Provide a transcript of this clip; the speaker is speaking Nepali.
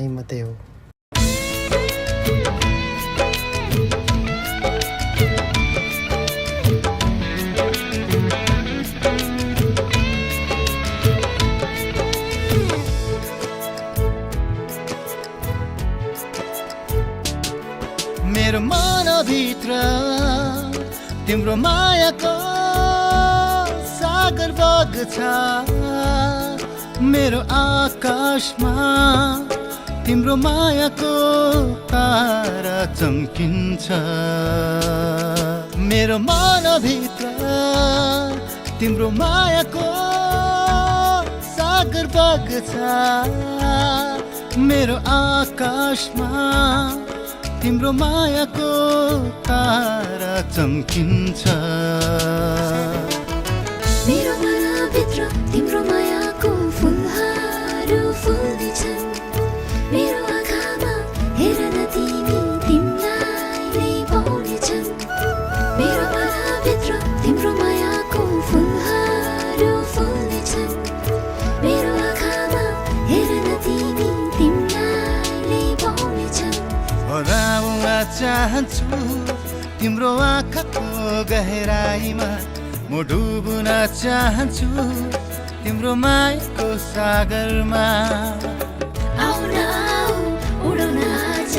मात्रै हो। मेरो मनभित्र तिम्रो मायाको सागर बग्छ, मेरो आकाशमा तिम्रो मायाको तारा चम्किन्छ। मेरो मनभित्र तिम्रो मायाको सागर बग्छ, मेरो आकाशमा तिम्रो मायाको तारा चम्किन्छ। मेरो मनभित्र तिम्रो मायाको फुलहरू फुल्दैछन्, मेरो आँखामा हेर न तिमी तिमीलाई नै पाउनेछन्। मेरो मनभित्र तिम्रो मायाको फुलहरू फुल्दैछन्, मेरो आँखामा हेर न तिमी तिमीलाई नै पाउनेछन्। हराउन चाहन्छु तिम्रो आँखाको गहराईमा, म डुब्न चाहन्छु तिम्रो मायाको सागरमा। आऊ न आऊ उडौँ न आज